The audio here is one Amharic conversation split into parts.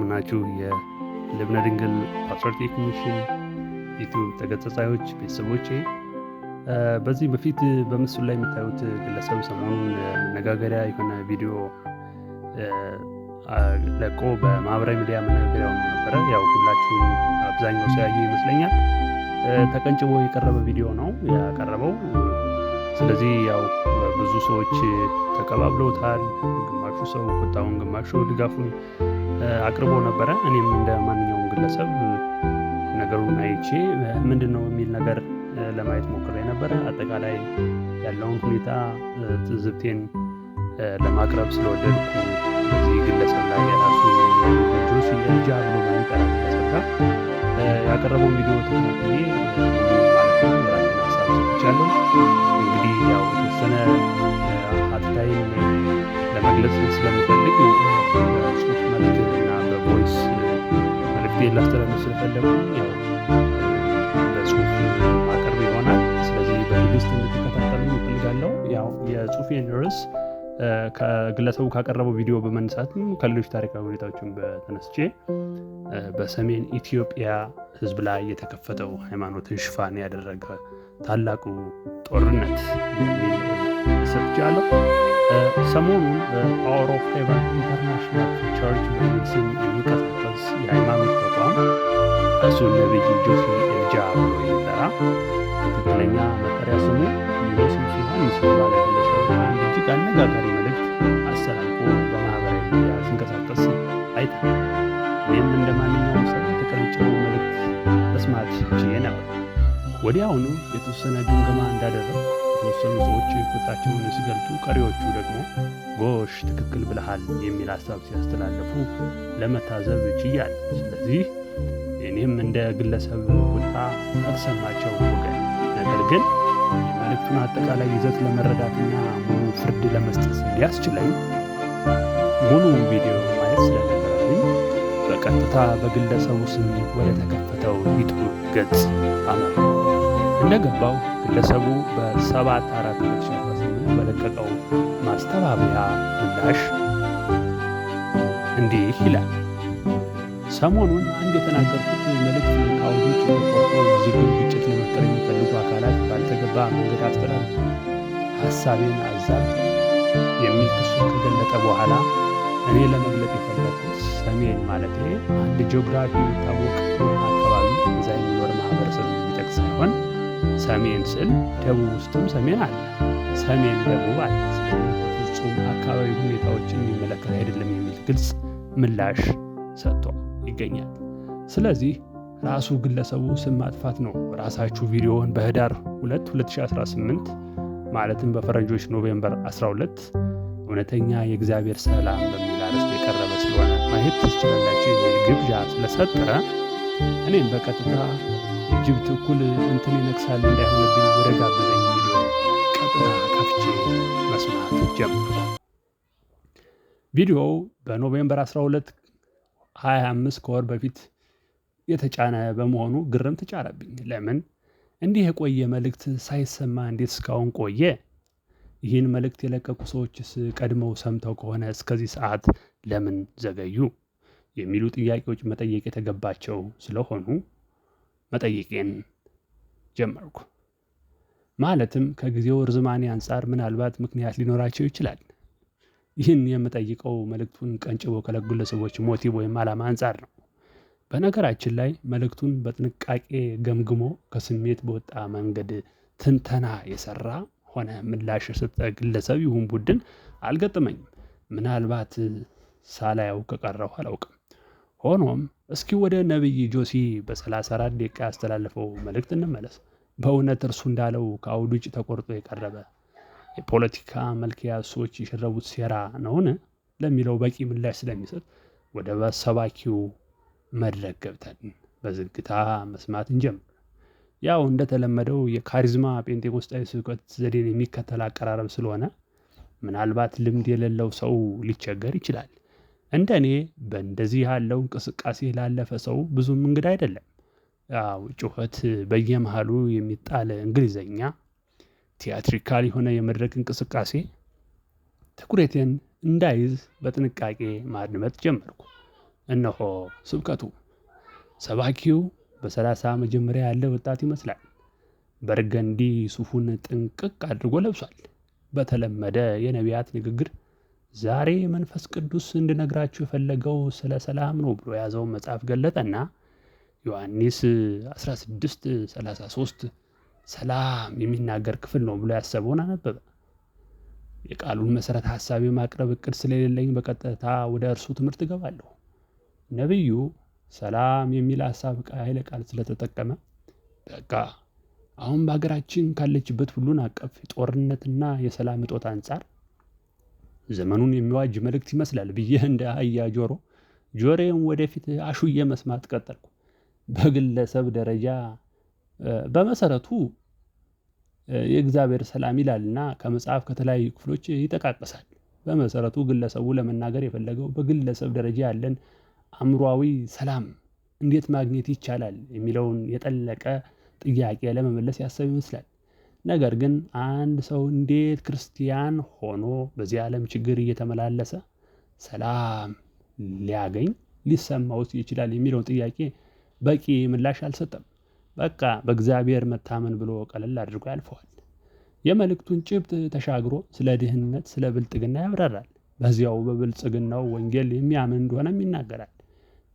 እንደምናችሁ የልብነ ድንግል Patriotic Mission YouTube ተከታታዮች ቤተሰቦቼ። በዚህ በፊት በምስሉ ላይ የምታዩት ግለሰብ ሰሞኑን መነጋገሪያ የሆነ ቪዲዮ ለቆ በማህበራዊ ሚዲያ መነጋገሪያ ሆኖ ነበረ። ያው ሁላችሁም አብዛኛው ሰው ያየው ይመስለኛል። ተቀንጭቦ የቀረበ ቪዲዮ ነው ያቀረበው። ስለዚህ ያው ብዙ ሰዎች ተቀባብለውታል። ግማሹ ሰው ቁጣውን፣ ግማሹ ድጋፉን አቅርቦ ነበረ። እኔም እንደ ማንኛውም ግለሰብ ነገሩን አይቼ ምንድን ነው የሚል ነገር ለማየት ሞክሬ ነበረ። አጠቃላይ ያለውን ሁኔታ ትዝብቴን ለማቅረብ ስለወደድኩ በዚህ ግለሰብ ላይ የራሱ ጆሲ ኤልጃ ብሎ በሚጠራ ግለሰብ ጋር ያቀረበውን ቪዲዮ ተከታትዬ ማለት ነው የራሴን ሀሳብ ሰጥቻለሁ። እንግዲህ ያው የተወሰነ ሀተታዬን ለመግለጽ ስለምፈልግ በጽሁፍ መልክ እና በ voice መልእክቴን ላስተላልፍ ስለፈለጉ ያው በጽሁፍ ማቅረብ ይሆናል። ስለዚህ በትዕግስት እንድትከታተሉ እፈልጋለሁ። ያው የጽሁፌን ርዕስ ከግለሰቡ ካቀረበው ቪዲዮ በመነሳትም ከሌሎች ታሪካዊ ሁኔታዎችን በተነስቼ በሰሜን ኢትዮጵያ ሕዝብ ላይ የተከፈተው ሃይማኖትን ሽፋን ያደረገ ታላቁ ጦርነት የሚል ሰጥቻለሁ። ሰሞኑን Power of Heaven International Church በሚል ስም የሚንቀሳቀስ የሃይማኖት ተቋም እሱን ነቢይ ጆሲ ኤልጃ ብሎ የሚጠራ፣ ትክክለኛ መጠሪያ ስሙ ዮሴፍ ዮሐንስ የተባለ ግለሰብ አንድ እጅግ አነጋጋሪ መልእክት አስተላልፎ በማህበራዊ ሚዲያ ሲንቀሳቀስ አይተናል። እኔም እንደ ማንኛውም ሰው የተቀነጨበው መልእክት መስማት ችዬ ነበር። ወዲያውኑ የተወሰነ ግምገማ እንዳደረግኩ የተወሰኑ ሰዎች ቁጣቸውን ሲገልጡ፣ ቀሪዎቹ ደግሞ ጎሽ ትክክል ብለሃል የሚል ሀሳብ ሲያስተላልፉ ለመታዘብ ችያለሁ። ስለዚህ እኔም እንደ ግለሰብ ቁጣ ከተሰማቸው ወገን፣ ነገር ግን የመልእክቱን አጠቃላይ ይዘት ለመረዳትና ሙሉ ፍርድ ለመስጠት እንዲያስችለኝ ሙሉ ቪዲዮ ማየት ስለነበረብኝ በቀጥታ በግለሰቡ ስም ወደ ተከፈተው YouTube ገጽ አመራሁ። እንደገባው ግለሰቡ በ7/4/2018 በለቀቀው ማስተባበያ ምላሽ እንዲህ ይላል። ሰሞኑን አንድ የተናገርኩት መልእክት ከአውዶች ተቆርጦ ውዝግብ፣ ግጭት ለመፍጠር የሚፈልጉ አካላት ባልተገባ መንገድ አስተላልፈው ሀሳቤን አዛብተው የሚል ክሱን ከገለጠ በኋላ፣ እኔ ለመግለጥ የፈለግኩት ሰሜን ማለቴ አንድ ጂኦግራፊ የሚታወቅ የሆነ አካባቢ እዛ የሚኖር ማህበረሰብ የሚጠቅስ ሳይሆን ሰሜን ስል ደቡብ ውስጥም ሰሜን አለ፣ ሰሜን ደቡብ አለ። ስለዚህ በፍጹም አካባቢ ሁኔታዎችን የሚመለከት አይደለም የሚል ግልጽ ምላሽ ሰጥቶ ይገኛል። ስለዚህ ራሱ ግለሰቡ ስም ማጥፋት ነው። ራሳችሁ ቪዲዮውን በህዳር 2 2018 ማለትም በፈረንጆች November 12 እውነተኛ የእግዚአብሔር ሰላም በሚል አርዕስት የቀረበ ስለሆነ ማየት ትችላላችሁ የሚል ግብዣ ስለሰጠ እኔም በቀጥታ የጅብ ትኩል እንትን ይነክሳል እንዳይሆንብኝ ወደ ጋበዘኝ ቪዲዮ ቀጥታ ከፍቼ መስማት ጀመርኩ። ቪዲዮው በ November 12 25 ከወር በፊት የተጫነ በመሆኑ ግርምት ጫረብኝ። ለምን እንዲህ የቆየ መልእክት ሳይሰማ እንዴት እስካሁን ቆየ? ይህን መልእክት የለቀቁ ሰዎችስ ቀድመው ሰምተው ከሆነ እስከዚህ ሰዓት ለምን ዘገዩ? የሚሉ ጥያቄዎች መጠየቅ የተገባቸው ስለሆኑ መጠየቄን ጀመርኩ። ማለትም ከጊዜው ርዝማኔ አንጻር ምናልባት ምክንያት ሊኖራቸው ይችላል። ይህን የምጠይቀው መልእክቱን ቀንጭቦ ከለቀቁ ግለሰቦች motive ወይም ዓላማ አንጻር ነው። በነገራችን ላይ መልእክቱን በጥንቃቄ ገምግሞ ከስሜት በወጣ መንገድ ትንተና የሰራ ሆነ ምላሽ የሰጠ ግለሰብ ይሁን ቡድን አልገጠመኝም። ምናልባት ሳላየው ከቀረሁ አላውቅም። ሆኖም እስኪ ወደ ነቢይ ጆሲ በ34 ደቂቃ ያስተላለፈው መልእክት እንመለስ። በእውነት እርሱ እንዳለው ከአውድ ውጭ ተቆርጦ የቀረበ የፖለቲካ መልክ የያዙ ሰዎች የሸረቡት ሴራ ነውን ለሚለው በቂ ምላሽ ስለሚሰጥ ወደ ሰባኪው መድረክ ገብተን በዝግታ መስማት እንጀምር። ያው እንደተለመደው የ charisma ጴንጤቆስጣዊ ስብከት ዘዴን የሚከተል አቀራረብ ስለሆነ ምናልባት ልምድ የሌለው ሰው ሊቸገር ይችላል። እንደ እኔ በእንደዚህ ያለው እንቅስቃሴ ላለፈ ሰው ብዙም እንግዳ አይደለም። ያው ጩኸት፣ በየመሃሉ የሚጣል እንግሊዘኛ፣ theatrical የሆነ የመድረክ እንቅስቃሴ ትኩረቴን እንዳይዝ በጥንቃቄ ማድመጥ ጀመርኩ። እነሆ ስብከቱ። ሰባኪው በ30 መጀመሪያ ያለ ወጣት ይመስላል። በርገንዲ ሱፉን ጥንቅቅ አድርጎ ለብሷል። በተለመደ የነቢያት ንግግር ዛሬ መንፈስ ቅዱስ እንድነግራችሁ የፈለገው ስለ ሰላም ነው ብሎ የያዘውን መጽሐፍ ገለጠና ዮሐንስ 16:33 ሰላም የሚናገር ክፍል ነው ብሎ ያሰበውን አነበበ። የቃሉን መሰረት ሀሳብ የማቅረብ እቅድ ስለሌለኝ በቀጥታ ወደ እርሱ ትምህርት እገባለሁ። ነቢዩ ሰላም የሚል ሀሳብ ኃይለ ቃል ስለተጠቀመ በቃ አሁን በሀገራችን ካለችበት ሁሉን አቀፍ ጦርነትና የሰላም እጦት አንፃር ዘመኑን የሚዋጅ መልእክት ይመስላል ብዬ እንደ አህያ ጆሮ ጆሮዬን ወደፊት አሹዬ መስማት ቀጠልኩ። በግለሰብ ደረጃ በመሰረቱ የእግዚአብሔር ሰላም ይላልና ከመጽሐፍ ከተለያዩ ክፍሎች ይጠቃቀሳል። በመሰረቱ ግለሰቡ ለመናገር የፈለገው በግለሰብ ደረጃ ያለን አእምሮአዊ ሰላም እንዴት ማግኘት ይቻላል የሚለውን የጠለቀ ጥያቄ ለመመለስ ያሰብ ይመስላል። ነገር ግን አንድ ሰው እንዴት ክርስቲያን ሆኖ በዚህ ዓለም ችግር እየተመላለሰ ሰላም ሊያገኝ ሊሰማው ይችላል የሚለውን ጥያቄ በቂ ምላሽ አልሰጠም። በቃ በእግዚአብሔር መታመን ብሎ ቀለል አድርጎ ያልፈዋል። የመልእክቱን ጭብጥ ተሻግሮ ስለ ድህነት፣ ስለ ብልጥግና ያብራራል። በዚያው በብልጽግናው ወንጌል የሚያምን እንደሆነም ይናገራል።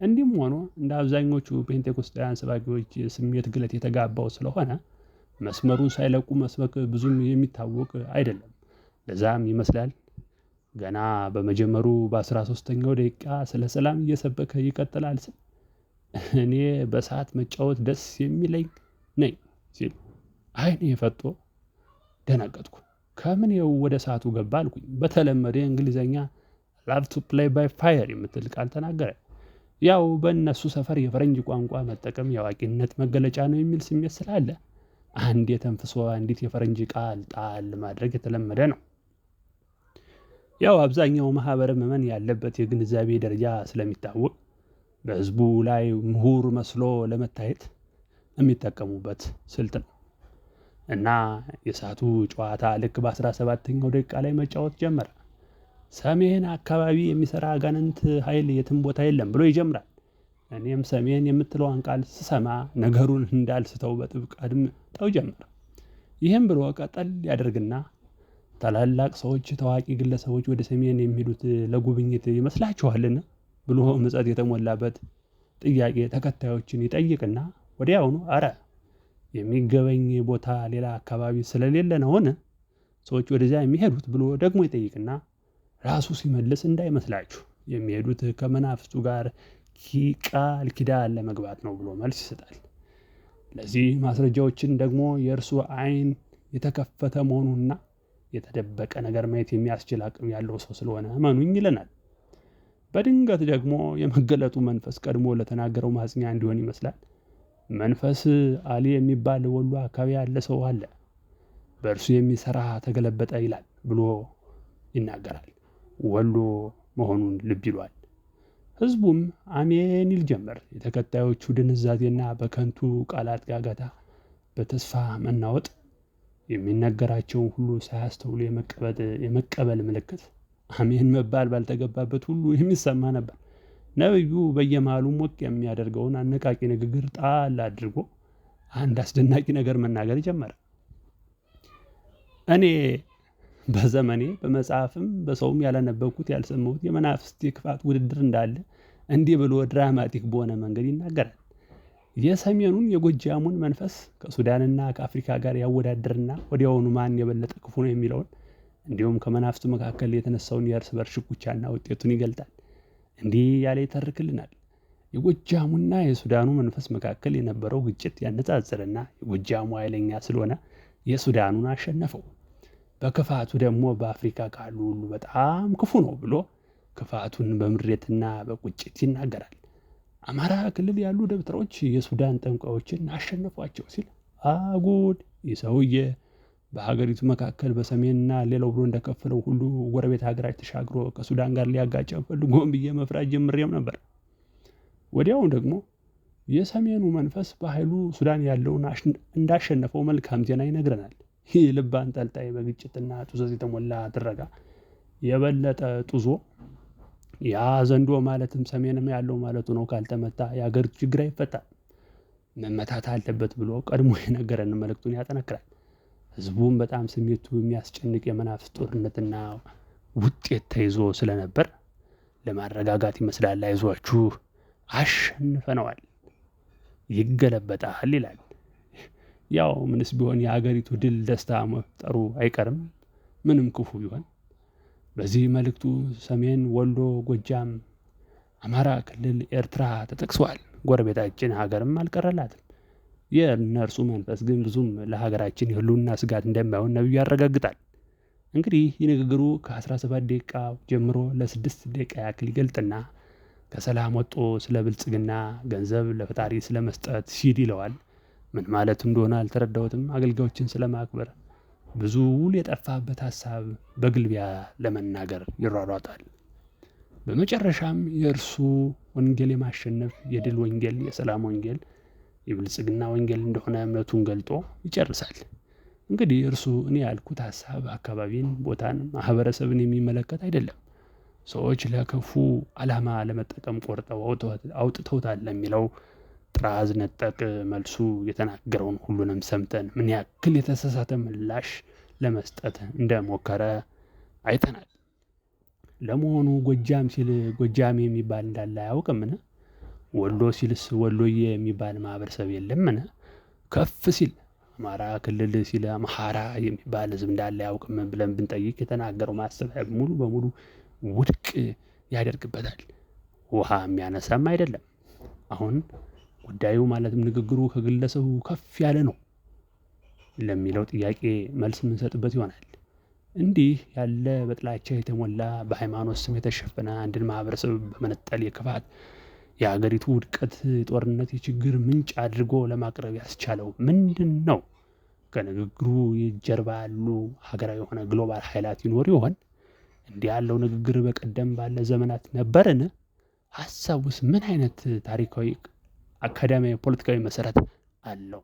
እንዲህም ሆኖ እንደ አብዛኞቹ ጴንጤኮስጣውያን ሰባኪዎች ስሜት ግለት የተጋባው ስለሆነ መስመሩን ሳይለቁ መስበክ ብዙም የሚታወቅ አይደለም። ለዛም ይመስላል ገና በመጀመሩ በ13ኛው ደቂቃ ስለ ሰላም እየሰበከ ይቀጥላል ሲል እኔ በሰዓት መጫወት ደስ የሚለኝ ነኝ ሲል አይኔ ፈጦ ደነገጥኩ። ከምኔው ወደ ሰዓቱ ገባ አልኩኝ። በተለመደ የእንግሊዘኛ love to play by fire የምትል ቃል ተናገረ። ያው በእነሱ ሰፈር የፈረንጅ ቋንቋ መጠቀም የአዋቂነት መገለጫ ነው የሚል ስሜት ስላለ አንድ የተንፍሶ አንዲት የፈረንጅ ቃል ጣል ማድረግ የተለመደ ነው። ያው አብዛኛው ማህበረ ምዕመን ያለበት የግንዛቤ ደረጃ ስለሚታወቅ በህዝቡ ላይ ምሁር መስሎ ለመታየት የሚጠቀሙበት ስልት ነው። እና የሰዓቱ ጨዋታ ልክ በ17ኛው ደቂቃ ላይ መጫወት ጀመረ። ሰሜን አካባቢ የሚሰራ አጋንንት ኃይል የትም ቦታ የለም ብሎ ይጀምራል። እኔም ሰሜን የምትለዋን ቃል ስሰማ ነገሩን እንዳልስተው በጥብቅ አድምጠው ጀመር። ይህም ብሎ ቀጠል ያደርግና ታላላቅ ሰዎች፣ ታዋቂ ግለሰቦች ወደ ሰሜን የሚሄዱት ለጉብኝት ይመስላችኋልን? ብሎ ምጸት የተሞላበት ጥያቄ ተከታዮችን ይጠይቅና ወዲያውኑ አረ የሚገበኝ ቦታ ሌላ አካባቢ ስለሌለ ነውን ሰዎች ወደዚያ የሚሄዱት ብሎ ደግሞ ይጠይቅና ራሱ ሲመልስ እንዳይመስላችሁ የሚሄዱት ከመናፍስቱ ጋር ቃል ኪዳን ለመግባት ነው ብሎ መልስ ይሰጣል። ለዚህ ማስረጃዎችን ደግሞ የእርሱ ዓይን የተከፈተ መሆኑና የተደበቀ ነገር ማየት የሚያስችል አቅም ያለው ሰው ስለሆነ እመኑኝ ይለናል። በድንገት ደግሞ የመገለጡ መንፈስ ቀድሞ ለተናገረው ማጽኛ እንዲሆን ይመስላል። መንፈስ አሊ የሚባል ወሎ አካባቢ ያለ ሰው አለ፣ በእርሱ የሚሰራ ተገለበጠ ይላል ብሎ ይናገራል። ወሎ መሆኑን ልብ ይሏል። ህዝቡም አሜን ይል ጀመር። የተከታዮቹ ድንዛዜና በከንቱ ቃላት ጋጋታ በተስፋ መናወጥ የሚነገራቸውን ሁሉ ሳያስተውሉ የመቀበል ምልክት አሜን መባል ባልተገባበት ሁሉ የሚሰማ ነበር። ነብዩ በየመሃሉ ሞቅ የሚያደርገውን አነቃቂ ንግግር ጣል አድርጎ አንድ አስደናቂ ነገር መናገር ጀመረ። እኔ በዘመኔ በመጽሐፍም በሰውም ያላነበብኩት ያልሰማሁት የመናፍስት የክፋት ውድድር እንዳለ እንዲህ ብሎ ድራማቲክ በሆነ መንገድ ይናገራል። የሰሜኑን የጎጃሙን መንፈስ ከሱዳንና ከአፍሪካ ጋር ያወዳድርና ወዲያውኑ ማን የበለጠ ክፉ ነው የሚለውን እንዲሁም ከመናፍስቱ መካከል የተነሳውን የእርስ በርስ ሽኩቻና ውጤቱን ይገልጣል። እንዲህ ያለ ይተርክልናል። የጎጃሙና የሱዳኑ መንፈስ መካከል የነበረው ግጭት ያነጻጽርና የጎጃሙ ኃይለኛ ስለሆነ የሱዳኑን አሸነፈው። በክፋቱ ደግሞ በአፍሪካ ካሉ ሁሉ በጣም ክፉ ነው ብሎ ክፋቱን በምሬትና በቁጭት ይናገራል። አማራ ክልል ያሉ ደብተሮች የሱዳን ጠንቋዮችን አሸነፏቸው ሲል አጉድ ይህ ሰውዬ በሀገሪቱ መካከል በሰሜንና ሌላው ብሎ እንደከፈለው ሁሉ ጎረቤት ሀገራት ተሻግሮ ከሱዳን ጋር ሊያጋጨን ፈልጎም ብዬ መፍራት ጀምሬም ነበር። ወዲያው ደግሞ የሰሜኑ መንፈስ በኃይሉ ሱዳን ያለውን እንዳሸነፈው መልካም ዜና ይነግረናል። ይህ ልብ አንጠልጣይ በግጭትና ጡዘት የተሞላ ትረካ የበለጠ ጡዞ ያ ዘንዶ ማለትም ሰሜንም ያለው ማለቱ ነው። ካልተመታ የሀገሪቱ ችግር አይፈታም፣ መመታት አለበት ብሎ ቀድሞ የነገረን መልእክቱን ያጠነክራል። ህዝቡም በጣም ስሜቱ የሚያስጨንቅ የመናፍስት ጦርነትና ውጤት ተይዞ ስለነበር ለማረጋጋት ይመስላል አይዟችሁ አሸንፈነዋል፣ ይገለበጣል ይላል። ያው ምንስ ቢሆን የሀገሪቱ ድል ደስታ መፍጠሩ አይቀርም፣ ምንም ክፉ ቢሆን። በዚህ መልእክቱ ሰሜን ወሎ፣ ጎጃም፣ አማራ ክልል፣ ኤርትራ ተጠቅሰዋል። ጎረቤታችን ሀገርም አልቀረላትም። የእነርሱ መንፈስ ግን ብዙም ለሀገራችን የህልውና ስጋት እንደማይሆን ነብዩ ያረጋግጣል። እንግዲህ ይህ ንግግሩ ከ17 ደቂቃ ጀምሮ ለ6 ደቂቃ ያክል ይገልጥና ከሰላም ወጥቶ ስለ ብልጽግና ገንዘብ ለፈጣሪ ስለ መስጠት ሲል ይለዋል። ምን ማለት እንደሆነ አልተረዳሁትም። አገልጋዮችን ስለማክበር ብዙ ውል የጠፋበት ሀሳብ በግልቢያ ለመናገር ይሯሯጣል። በመጨረሻም የእርሱ ወንጌል የማሸነፍ የድል ወንጌል፣ የሰላም ወንጌል፣ የብልጽግና ወንጌል እንደሆነ እምነቱን ገልጦ ይጨርሳል። እንግዲህ እርሱ እኔ ያልኩት ሀሳብ አካባቢን፣ ቦታን፣ ማህበረሰብን የሚመለከት አይደለም። ሰዎች ለክፉ ዓላማ ለመጠቀም ቆርጠው አውጥተውታል ለሚለው ጥራዝ ነጠቅ መልሱ የተናገረውን ሁሉንም ሰምተን ምን ያክል የተሳሳተ ምላሽ ለመስጠት እንደሞከረ አይተናል። ለመሆኑ ጎጃም ሲል ጎጃሜ የሚባል እንዳለ አያውቅምን? ወሎ ሲልስ ወሎዬ የሚባል ማህበረሰብ የለምን? ከፍ ሲል አማራ ክልል ሲል አምሃራ የሚባል ህዝብ እንዳለ አያውቅም ብለን ብንጠይቅ የተናገረው ማሰቢያ ሙሉ በሙሉ ውድቅ ያደርግበታል። ውሃ የሚያነሳም አይደለም። አሁን ጉዳዩ ማለትም ንግግሩ ከግለሰቡ ከፍ ያለ ነው ለሚለው ጥያቄ መልስ የምንሰጥበት ይሆናል። እንዲህ ያለ በጥላቻ የተሞላ በሃይማኖት ስም የተሸፈነ አንድን ማህበረሰብ በመነጠል የክፋት የሀገሪቱ ውድቀት፣ የጦርነት፣ የችግር ምንጭ አድርጎ ለማቅረብ ያስቻለው ምንድን ነው? ከንግግሩ ጀርባ ያሉ ሀገራዊ የሆነ ግሎባል ኃይላት ይኖር ይሆን? እንዲህ ያለው ንግግር በቀደም ባለ ዘመናት ነበርን? ሀሳቡስ ምን አይነት ታሪካዊ፣ አካዳሚያዊ፣ ፖለቲካዊ መሰረት አለው?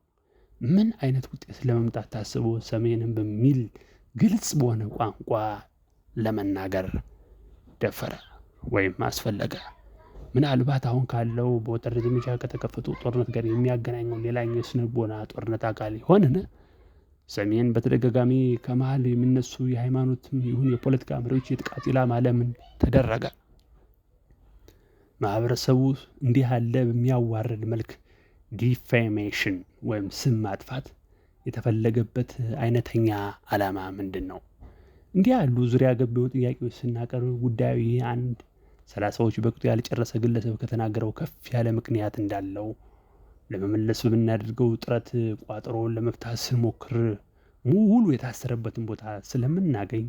ምን አይነት ውጤት ለመምጣት ታስቦ ሰሜንን በሚል ግልጽ በሆነ ቋንቋ ለመናገር ደፈረ ወይም አስፈለገ? ምናልባት አሁን ካለው በወታደር ዘመቻ ከተከፈቱ ጦርነት ጋር የሚያገናኘው ሌላኛው የስነልቦና ጦርነት አካል ይሆንን? ሰሜን በተደጋጋሚ ከመሃል የሚነሱ የሃይማኖትም ይሁን የፖለቲካ መሪዎች የጥቃት ኢላማ ለምን ተደረገ? ማህበረሰቡ እንዲህ ያለ በሚያዋርድ መልክ defamation ወይም ስም ማጥፋት የተፈለገበት አይነተኛ ዓላማ ምንድን ነው? እንዲህ ያሉ ዙሪያ ገብ ጥያቄዎች ስናቀርብ ጉዳዩ ይህ አንድ 30ዎች በቅጡ ያልጨረሰ ግለሰብ ከተናገረው ከፍ ያለ ምክንያት እንዳለው ለመመለስ በምናደርገው ጥረት ቋጠሮውን ለመፍታት ስንሞክር ሙሉ የታሰረበትን ቦታ ስለምናገኝ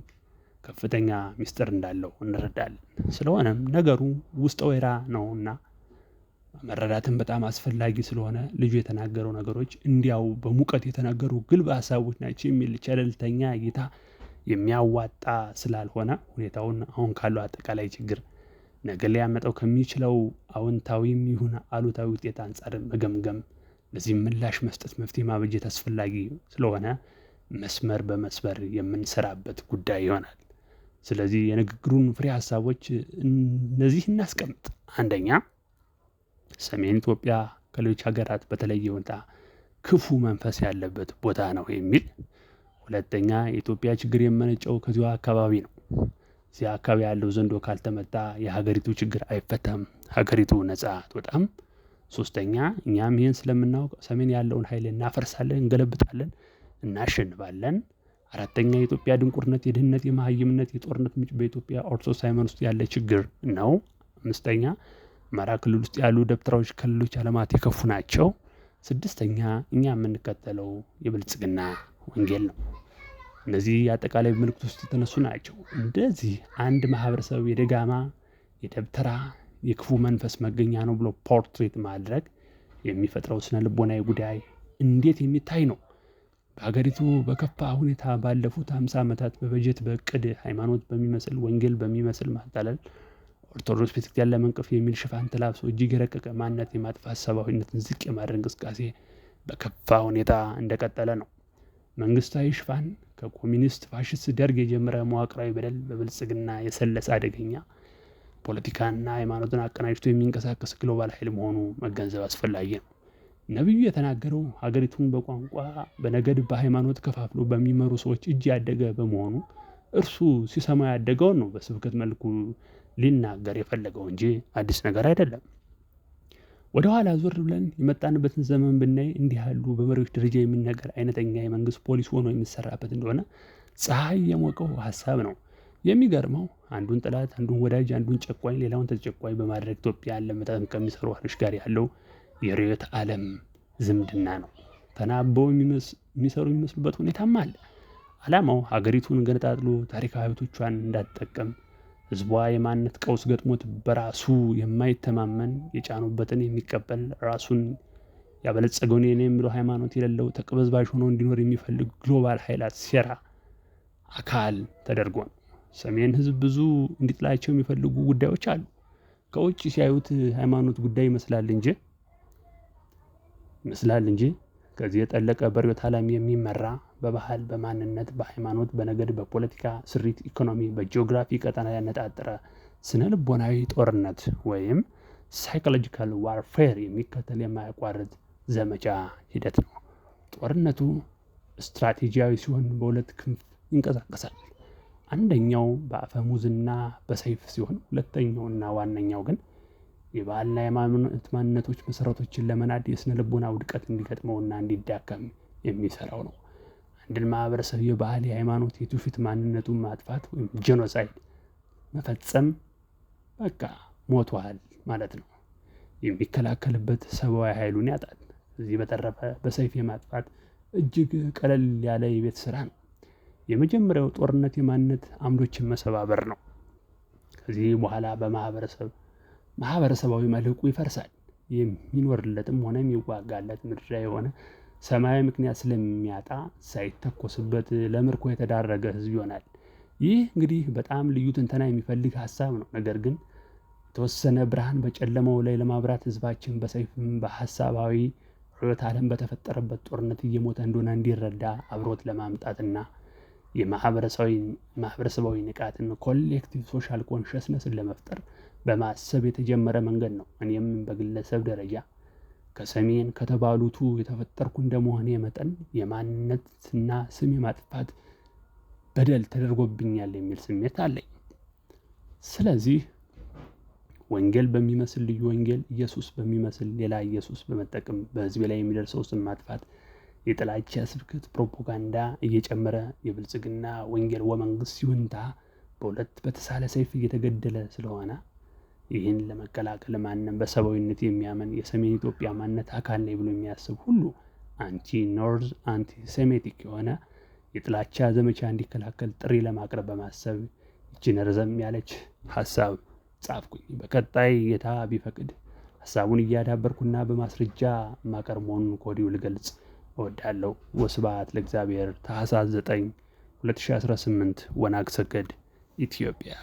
ከፍተኛ ሚስጥር እንዳለው እንረዳለን። ስለሆነም ነገሩ ውስጠ ወይራ ነውና መረዳትም በጣም አስፈላጊ ስለሆነ ልጁ የተናገረው ነገሮች እንዲያው በሙቀት የተናገሩ ግልብ ሀሳቦች ናቸው የሚል ቸለልተኛ እይታ የሚያዋጣ ስላልሆነ ሁኔታውን አሁን ካለው አጠቃላይ ችግር ነገ ሊያመጣው ከሚችለው አዎንታዊም ይሁን አሉታዊ ውጤት አንጻር መገምገም፣ ለዚህም ምላሽ መስጠት፣ መፍትሄ ማበጀት አስፈላጊ ስለሆነ መስመር በመስበር የምንሰራበት ጉዳይ ይሆናል። ስለዚህ የንግግሩን ፍሬ ሀሳቦች እነዚህ እናስቀምጥ። አንደኛ፣ ሰሜን ኢትዮጵያ ከሌሎች ሀገራት በተለየ ሁኔታ ክፉ መንፈስ ያለበት ቦታ ነው የሚል። ሁለተኛ፣ የኢትዮጵያ ችግር የመነጨው ከዚሁ አካባቢ ነው። እዚያ አካባቢ ያለው ዘንዶ ካልተመታ የሀገሪቱ ችግር አይፈታም፣ ሀገሪቱ ነፃ አትወጣም። ሶስተኛ፣ እኛም ይህን ስለምናውቅ ሰሜን ያለውን ኃይል እናፈርሳለን፣ እንገለብጣለን፣ እናሸንፋለን። አራተኛ፣ የኢትዮጵያ ድንቁርነት፣ የድህነት፣ የመሀይምነት፣ የጦርነት ምንጭ በኢትዮጵያ ኦርቶዶክስ ሃይማኖት ውስጥ ያለ ችግር ነው። አምስተኛ፣ አማራ ክልል ውስጥ ያሉ ደብተራዎች ከሌሎች ዓለማት የከፉ ናቸው። ስድስተኛ፣ እኛ የምንከተለው የብልጽግና ወንጌል ነው። እነዚህ አጠቃላይ ምልክት ውስጥ የተነሱ ናቸው። እንደዚህ አንድ ማህበረሰብ የደጋማ፣ የደብተራ፣ የክፉ መንፈስ መገኛ ነው ብሎ portrait ማድረግ የሚፈጥረው ስነ ልቦናዊ ጉዳይ እንዴት የሚታይ ነው? በሀገሪቱ በከፋ ሁኔታ ባለፉት 50 ዓመታት በበጀት፣ በእቅድ ሃይማኖት በሚመስል ወንጌል በሚመስል ማታለል ኦርቶዶክስ ቤተክርስቲያን ለመንቀፍ የሚል ሽፋን ተላብሶ እጅግ የረቀቀ ማንነት የማጥፋት ሰብአዊነትን ዝቅ የማድረግ እንቅስቃሴ በከፋ ሁኔታ እንደቀጠለ ነው። መንግስታዊ ሽፋን ከኮሚኒስት ፋሽስት ደርግ የጀመረ መዋቅራዊ በደል በብልጽግና የሰለሰ አደገኛ ፖለቲካና ሃይማኖትን አቀናጅቶ የሚንቀሳቀስ global ኃይል መሆኑ መገንዘብ አስፈላጊ ነው። ነቢዩ የተናገረው ሀገሪቱን በቋንቋ፣ በነገድ፣ በሃይማኖት ከፋፍሎ በሚመሩ ሰዎች እጅ ያደገ በመሆኑ እርሱ ሲሰማ ያደገውን ነው በስብከት መልኩ ሊናገር የፈለገው እንጂ አዲስ ነገር አይደለም። ወደ ኋላ ዞር ብለን የመጣንበትን ዘመን ብናይ እንዲህ ያሉ በመሪዎች ደረጃ የሚነገር አይነተኛ የመንግስት ፖሊሲ ሆኖ የሚሰራበት እንደሆነ ፀሐይ የሞቀው ሀሳብ ነው። የሚገርመው አንዱን ጠላት፣ አንዱን ወዳጅ፣ አንዱን ጨቋኝ፣ ሌላውን ተጨቋኝ በማድረግ ኢትዮጵያን ለመጠቀም ከሚሰሩ ኃይሎች ጋር ያለው የርዕዮተ ዓለም ዝምድና ነው። ተናበው የሚሰሩ የሚመስሉበት ሁኔታም አለ። ዓላማው ሀገሪቱን ገነጣጥሎ ታሪካዊ ሀብቶቿን እንዳትጠቀም፣ ህዝቧ የማንነት ቀውስ ገጥሞት በራሱ የማይተማመን፣ የጫኑበትን የሚቀበል፣ ራሱን ያበለጸገውን የኔ የሚለው ሃይማኖት የሌለው ተቅበዝባዥ ሆኖ እንዲኖር የሚፈልግ global ኃይላት ሴራ አካል ተደርጎ ነው። ሰሜን ህዝብ ብዙ እንዲጥላቸው የሚፈልጉ ጉዳዮች አሉ። ከውጭ ሲያዩት ሃይማኖት ጉዳይ ይመስላል እንጂ ከዚህ የጠለቀ በርዕዮተ ዓለም የሚመራ በባህል፣ በማንነት፣ በሃይማኖት፣ በነገድ፣ በፖለቲካ ስሪት፣ ኢኮኖሚ፣ በጂኦግራፊ ቀጠና ያነጣጠረ ስነ ልቦናዊ ጦርነት ወይም psychological warfare የሚከተል የማያቋርጥ ዘመቻ ሂደት ነው። ጦርነቱ ስትራቴጂያዊ ሲሆን በሁለት ክንፍ ይንቀሳቀሳል። አንደኛው በአፈሙዝና በሰይፍ ሲሆን፣ ሁለተኛውና ዋነኛው ግን የባህልና የሃይማኖት ማንነቶች መሰረቶችን ለመናድ የስነ ልቦና ውድቀት እንዲገጥመውና እንዲዳከም የሚሰራው ነው። አንድን ማህበረሰብ የባህል፣ የሃይማኖት፣ የትውፊት ማንነቱን ማጥፋት ወይም genocide መፈጸም በቃ ሞቷል ማለት ነው። የሚከላከልበት ሰብአዊ ኃይሉን ያጣል። ከዚህ በተረፈ በሰይፍ የማጥፋት እጅግ ቀለል ያለ የቤት ስራ ነው። የመጀመሪያው ጦርነት የማንነት አምዶችን መሰባበር ነው። ከዚህ በኋላ ማህበረሰባዊ መልህቁ ይፈርሳል። የሚኖርለትም ሆነ የሚዋጋለት ምድራዊ የሆነ ሰማያዊ ምክንያት ስለሚያጣ ሳይተኮስበት ለምርኮ የተዳረገ ህዝብ ይሆናል። ይህ እንግዲህ በጣም ልዩ ትንተና የሚፈልግ ሀሳብ ነው። ነገር ግን የተወሰነ ብርሃን በጨለማው ላይ ለማብራት ህዝባችን በሰይፍም በሀሳባዊ ርዕዮተ ዓለም በተፈጠረበት ጦርነት እየሞተ እንደሆነ እንዲረዳ አብሮት ለማምጣትና የማህበረሰባዊ ንቃትን collective social consciousness ን ለመፍጠር በማሰብ የተጀመረ መንገድ ነው። እኔም በግለሰብ ደረጃ ከሰሜን ከተባሉቱ የተፈጠርኩ እንደመሆኔ መጠን የማንነትና ስም የማጥፋት በደል ተደርጎብኛል የሚል ስሜት አለኝ። ስለዚህ ወንጌል በሚመስል ልዩ ወንጌል፣ ኢየሱስ በሚመስል ሌላ ኢየሱስ በመጠቀም በህዝቤ ላይ የሚደርሰው ስም ማጥፋት፣ የጥላቻ ስብከት ፕሮፓጋንዳ እየጨመረ የብልጽግና ወንጌል ወመንግስት ይሁንታ በሁለት በተሳለ ሰይፍ እየተገደለ ስለሆነ ይህን ለመከላከል ማንም በሰብአዊነት የሚያምን፣ የሰሜን ኢትዮጵያ ማንነት አካል ነኝ ብሎ የሚያስብ ሁሉ anti North anti Semitic የሆነ የጥላቻ ዘመቻ እንዲከላከል ጥሪ ለማቅረብ በማሰብ ይችን ረዘም ያለች ሀሳብ ጻፍኩኝ። በቀጣይ ጌታ ቢፈቅድ ሀሳቡን እያዳበርኩና በማስረጃ ማቀርብ መሆኑን ከወዲሁ ልገልጽ እወዳለሁ። ወስብሐት ለእግዚአብሔር። ታኅሳስ 9 2018፣ ወናግ ሰገድ፣ ኢትዮጵያ።